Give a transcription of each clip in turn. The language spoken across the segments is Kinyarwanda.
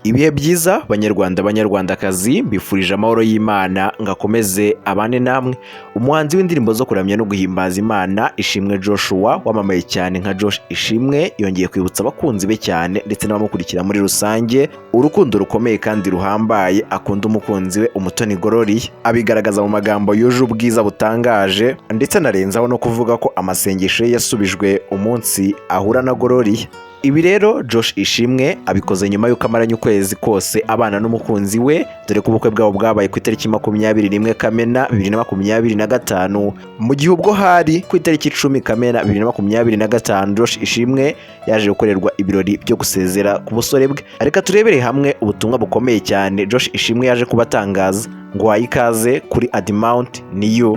Ibihe byiza banyarwanda banyarwandakazi, mbifurije amahoro y'Imana ngo akomeze abane namwe. Umuhanzi w'indirimbo zo kuramya no guhimbaza Imana, Ishimwe Joshua, wamamaye cyane nka Josh Ishimwe, yongeye kwibutsa abakunzi be cyane ndetse n'abamukurikira muri rusange urukundo rukomeye kandi ruhambaye akunda umukunzi we Umutoni Gloria. Abigaragaza mu magambo yuje ubwiza butangaje, ndetse anarenzaho no kuvuga ko amasengesho ye yasubijwe umunsi ahura na Gloria. Ibi rero Josh Ishimwe abikoze nyuma y'uko amaranye ukwezi kose abana n'umukunzi we, dore ko ubukwe bwabo bwabaye ku itariki 21 Kamena 2025, mu gihe ubwo hari ku itariki 10 Kamena 2025 Josh Ishimwe yaje gukorerwa ibirori byo gusezera ku busore bwe. Reka turebere hamwe ubutumwa bukomeye cyane Josh Ishimwe yaje kubatangaza. Ngo waye ikaze kuri Admount New.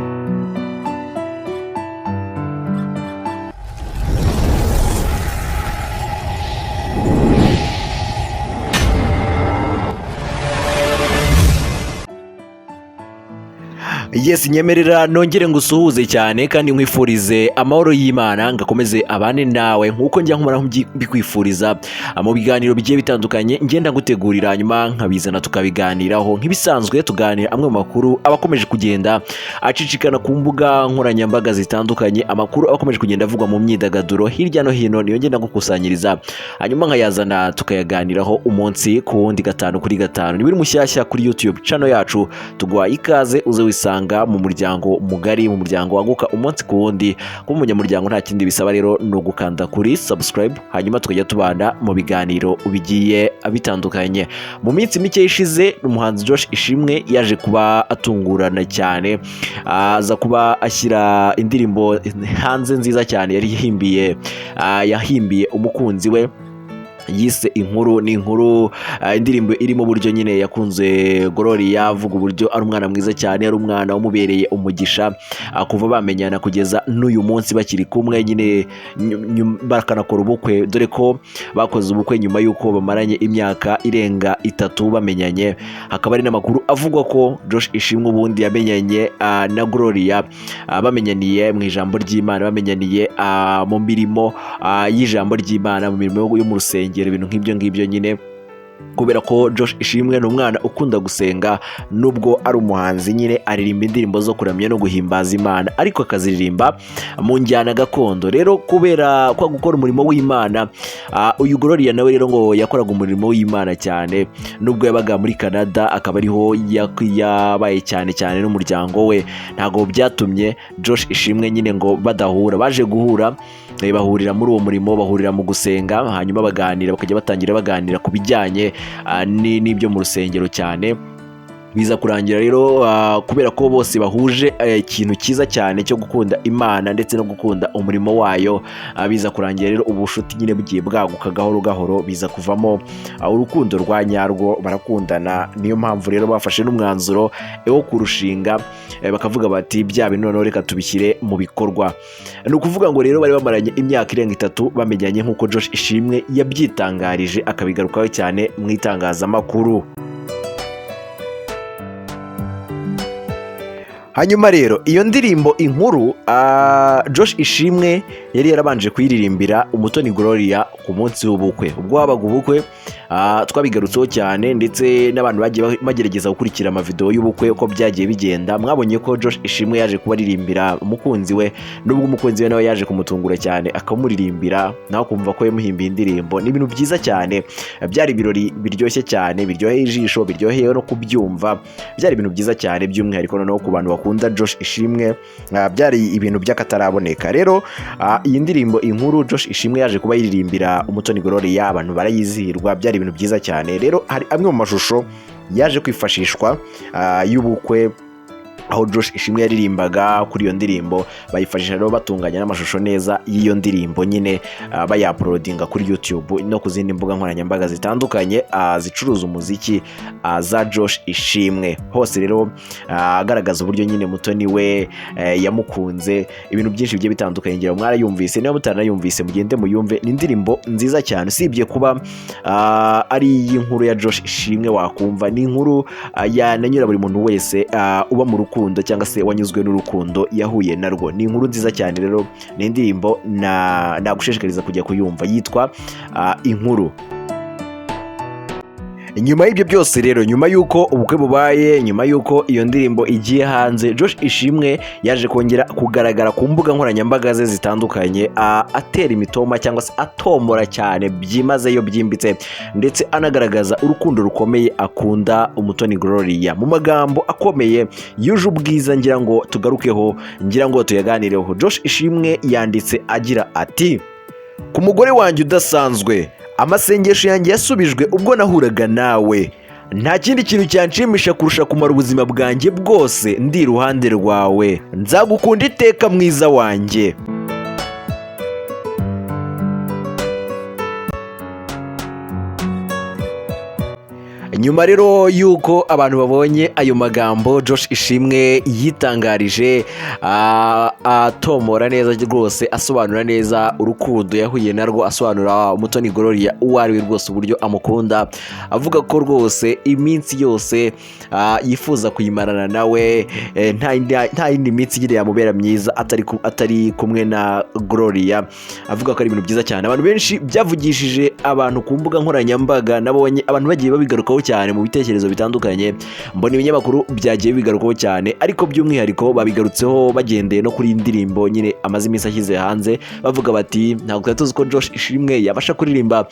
Yes, nyemerera nongere ngusuhuze cyane kandi nkwifurize amahoro y'Imana ngo akomeze abane nawe, nkuko njya nkumara mbikwifuriza mu biganiro bigiye bitandukanye ngenda ngutegurira, hanyuma nkabizana tukabiganiraho. Nk'ibisanzwe tuganira amwe mu makuru aba akomeje kugenda acicikana ku mbuga nkoranyambaga zitandukanye, amakuru aba akomeje kugenda avugwa mu myidagaduro hirya no hino, niyo ngenda ngukusanyiriza hanyuma nkayazana tukayaganiraho umunsi ku wundi, gatanu kuri gatanu. Niba uri mushyashya kuri YouTube channel yacu, tuguha ikaze uze wisanga mu muryango mugari, mu muryango waguka umunsi ku wundi. Kuba umunyamuryango nta kindi bisaba rero, ni ugukanda kuri subscribe, hanyuma tukajya tubana mu biganiro bigiye bitandukanye. Mu minsi mike ishize, umuhanzi Josh Ishimwe yaje kuba atungurana cyane, aza kuba ashyira indirimbo hanze nziza cyane yari yahimbiye umukunzi we yise Inkuru. Ni inkuru, indirimbo irimo uburyo nyine yakunze Gloria, avuga uburyo ari umwana mwiza cyane, ari umwana wamubereye umugisha kuva bamenyana kugeza n'uyu munsi bakiri kumwe nyine, bakanakora ubukwe, dore ko bakoze ubukwe nyuma y'uko bamaranye imyaka irenga 3 bamenyanye. Hakaba hari n'amakuru avugwa ko Josh Ishimwe ubundi yamenyanye na Gloria, bamenyaniye mu ijambo ry'Imana, bamenyaniye mu mirimo y'ijambo ry'Imana, mu mirimo yo mu rusengero, ibintu nk'ibyo ngibyo nyine. Kubera ko Josh Ishimwe ni umwana ukunda gusenga, nubwo ari umuhanzi nyine aririmba indirimbo zo kuramya no guhimbaza Imana, ariko akaziririmba mu njyana gakondo. Rero kubera kwa gukora umurimo w'Imana, uyu Gloria nawe rero ngo yakoraga umurimo w'Imana cyane, nubwo yabaga muri Canada akaba ariho yabaye cyane cyane n'umuryango we, ntabwo byatumye Josh Ishimwe nyine ngo badahura. Baje guhura, bahurira muri uwo murimo, bahurira mu gusenga, hanyuma baganira, bakajya batangira baganira ku bijyanye n'ibyo mu rusengero cyane. Biza kurangira rero, kubera ko bose bahuje ikintu cyiza cyane cyo gukunda Imana ndetse no gukunda umurimo wayo, biza kurangira rero ubushuti nyine bugiye bwaguka gahoro gahoro, biza kuvamo urukundo rwa nyarwo, barakundana. Niyo mpamvu rero bafashe n'umwanzuro wo kurushinga, bakavuga bati bya bintu noneho reka tubishyire mu bikorwa. Ni ukuvuga ngo rero bari bamaranye imyaka irenga 3 bamenyanye, nk'uko Josh Ishimwe yabyitangarije akabigarukaho cyane mu itangazamakuru. Hanyuma rero iyo ndirimbo Inkuru, Josh Ishimwe yari yarabanje kuyiririmbira Umutoni Gloria ku munsi w'ubukwe, ubwo habaga ubukwe, twabigarutseho cyane, ndetse n'abantu bagiye bagerageza gukurikira amavideo y'ubukwe uko byagiye bigenda. Mwabonye ko Josh Ishimwe yaje kuba aririmbira umukunzi we, nubwo umukunzi we nawe yaje kumutungura cyane akamuririmbira, nawe akumva ko yamuhimbiye indirimbo. Ni ibintu byiza cyane, byari ibirori biryoshye cyane, biryoheye ijisho, biryoheye no kubyumva, byari ibintu byiza cyane, by'umwihariko noneho ku bantu bakunda Josh Ishimwe, byari ibintu by'akataraboneka. Rero iyi ndirimbo Inkuru Josh Ishimwe yaje kuba yiririmbira Umutoni Gloria, abantu barayizihirwa, byari ibintu byiza cyane. Rero hari amwe mu mashusho yaje kwifashishwa y'ubukwe aho Josh Ishimwe yaririmbaga kuri iyo ndirimbo, bayifashisha rero batunganya n'amashusho neza y'iyo ndirimbo nyine, bayapulodinga kuri YouTube no ku zindi mbuga nkoranyambaga zitandukanye zicuruza umuziki za Josh Ishimwe hose. Rero agaragaza uburyo nyine Mutoni we yamukunze, ibintu byinshi bigiye bitandukanye. Ngira mwarayumvise, niba mutanayumvise mugende muyumve, ni indirimbo nziza cyane. Usibye kuba ari iy'inkuru ya Josh Ishimwe wakumva, ni inkuru yananyura buri muntu wese uba mu rukundo cyangwa se wanyuzwe n'urukundo yahuye narwo. Ni inkuru nziza cyane rero, ni indirimbo nagushishikariza kujya kuyumva, yitwa Inkuru. Nyuma y'ibyo byose rero, nyuma y'uko ubukwe bubaye, nyuma y'uko iyo ndirimbo igiye hanze, Josh Ishimwe yaje kongera kugaragara ku mbuga nkoranyambaga ze zitandukanye, atera imitoma cyangwa se atombora cyane byimazeyo byimbitse, ndetse anagaragaza urukundo rukomeye akunda Umutoni Gloria mu magambo akomeye yuje ubwiza. Ngira ngo tugarukeho, ngira ngo tuyaganireho. Josh Ishimwe yanditse agira ati: "Ku mugore wanjye udasanzwe, amasengesho yanjye yasubijwe ubwo nahuraga nawe. Nta kindi kintu cyanshimisha kurusha kumara ubuzima bwanjye bwose ndi iruhande rwawe. Nzagukunda iteka, mwiza wanjye." Nyuma rero y'uko abantu babonye ayo magambo Josh Ishimwe yitangarije, atomora neza rwose, asobanura neza urukundo yahuye narwo, asobanura Umutoni Gloria uwo ari we rwose, uburyo amukunda, avuga ko rwose iminsi yose yifuza kuyimarana nawe, nta yindi minsi igira yamubera myiza atari kumwe na Gloria, avuga ko ari ibintu byiza cyane. Abantu benshi byavugishije abantu ku mbuga nkoranyambaga, nabonye abantu bagiye babigarukaho cyane mu bitekerezo bitandukanye, mbona ibinyamakuru byagiye bigarukaho cyane, ariko by'umwihariko babigarutseho bagendeye no kuri iyi ndirimbo nyine amaze iminsi ashyize hanze, bavuga bati ntabwo twari tuzi ko Josh Ishimwe yabasha kuririmba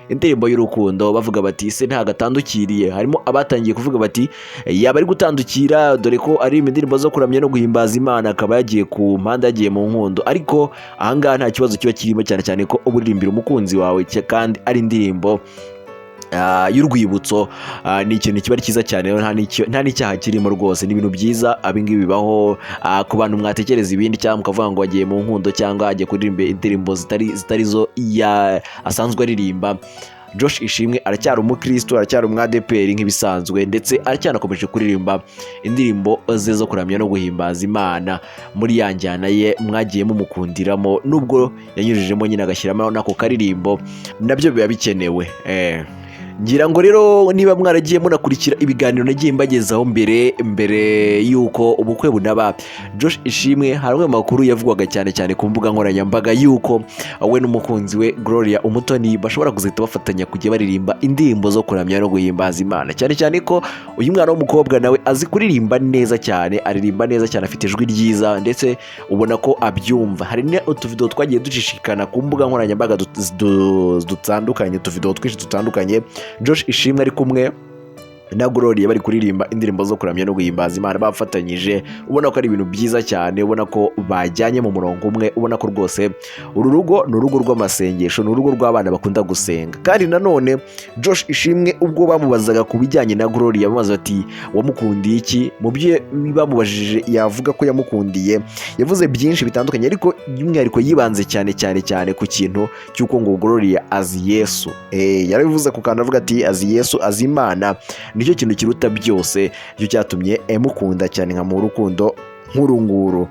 indirimbo y'urukundo. Bavuga bati se ntabwo atandukiriye? Harimo abatangiye kuvuga bati yaba ari gutandukira, dore ko ari indirimbo zo kuramya no guhimbaza Imana, akaba yagiye ku mpande, yagiye mu nkundo. Ariko ahangaha nta kibazo kiba kirimo, cyane cyane ko uba uririmbira umukunzi wawe kandi ari indirimbo y'urwibutso. Ni ikintu kiba ari cyiza cyane rero, nta n'icyaha kirimo rwose, ni ibintu byiza. Abingibi bibaho. Ku bantu mwatekereza ibindi cyangwa mukavuga ngo agiye mu nkundo cyangwa agiye kuririmba indirimbo zitari zo asanzwe aririmba, Josh Ishimwe aracyari umukristo, aracyari umwadeperi nk'ibisanzwe, ndetse aracyanakomeje kuririmba indirimbo ze zo kuramya no guhimbaza Imana muri ya njyana ye mwagiye mumukundiramo, nubwo yanyujijemo nyine agashyiramo n'ako karirimbo, nabyo biba bikenewe. Ngira ngo rero niba mwaragiye munakurikira ibiganiro nagiye mbagezaho mbere y'uko ubukwe bunaba, Josh Ishimwe hari amwe mu makuru yavugwaga cyane cyane ku mbuga nkoranyambaga y'uko we n'umukunzi we Gloria Umutoni bashobora kuzahita bafatanya kujya baririmba indirimbo zo kuramya no guhimbaza Imana, cyane cyane ko uyu mwana w'umukobwa nawe azi kuririmba neza cyane, aririmba neza cyane, afite ijwi ryiza, ndetse ubona ko abyumva. Hari n'utuvidewo twagiye ducishikana ku mbuga nkoranyambaga dutandukanye, utuvidewo twinshi dutandukanye, Josh Ishimwe ari kumwe na Gloria bari kuririmba indirimbo zo kuramya no guhimbaza Imana bafatanyije, ubona ko ari ibintu byiza cyane, ubona ko bajyanye mu murongo umwe, ubona ko rwose uru rugo ni urugo rw'amasengesho, ni urugo rw'abana bakunda gusenga. Kandi nanone Josh Ishimwe ubwo bamubazaga ku bijyanye na Gloria, bamubaza bati wamukundiye iki, mu byo bamubajije yavuga ko yamukundiye, yavuze byinshi bitandukanye, ariko by'umwihariko yibanze cyane cyane cyane ku kintu cy'uko ngo Gloria azi Yesu. Yarabivuze ku kantu avuga ati azi Yesu, azi Imana, nicyo kintu kiruta byose, nicyo cyatumye mukunda cyane nka mu rukundo nk'uru nguru.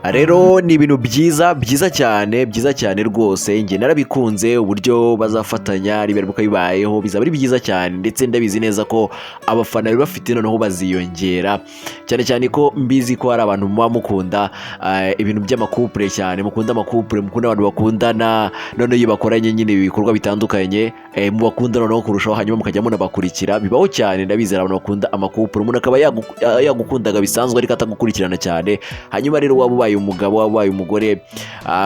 Rero ni ibintu byiza, byiza cyane, byiza cyane rwose, njye narabikunze uburyo bazafatanya, nibaramuka bibayeho bizaba ari byiza cyane, ndetse ndabizi neza ko abafana bari bafite noneho baziyongera, cyane cyane ko mbizi ko hari abantu muba mukunda ibintu by'amakupure cyane, mukunda amakupure, mukunda abantu bakundana, noneho iyo bakoranye nyine ibikorwa bitandukanye, mubakunda noneho kurushaho, hanyuma mukajya munabakurikira. Bibaho cyane, ndabizi hari abantu bakunda amakupure, umuntu akaba yagukundaga bisanzwe ariko atagukurikirana cyane. Hanyuma rero waba ubaye umugabo, waba ubaye umugore,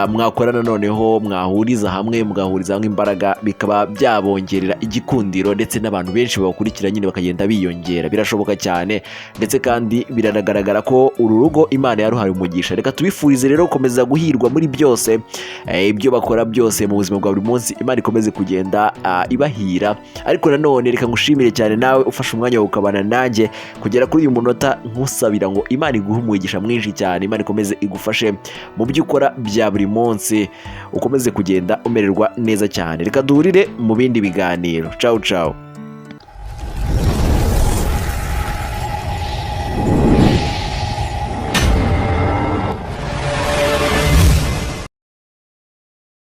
mwakorana noneho mwahuriza hamwe, mugahuriza hamwe imbaraga, bikaba byabongerera igikundiro, ndetse n'abantu benshi babakurikira nyine bakagenda biyongera. Birashoboka cyane, ndetse kandi biranagaragara ko uru rugo Imana yaruhaye umugisha. Reka tubifurize rero gukomeza guhirwa muri byose, ibyo bakora byose mu buzima bwa buri munsi, Imana ikomeze kugenda ibahira. Ariko nanone reka ngushimire cyane nawe ufashe umwanya wawe ukabana nanjye kugera kuri uyu munota, nkusabira ngo Imana iguhe umugisha mwinshi cyane, Imana ikomeze igufashe mu byo ukora bya buri munsi, ukomeze kugenda umererwa neza cyane. Reka duhurire mu bindi biganiro. Ciao ciao.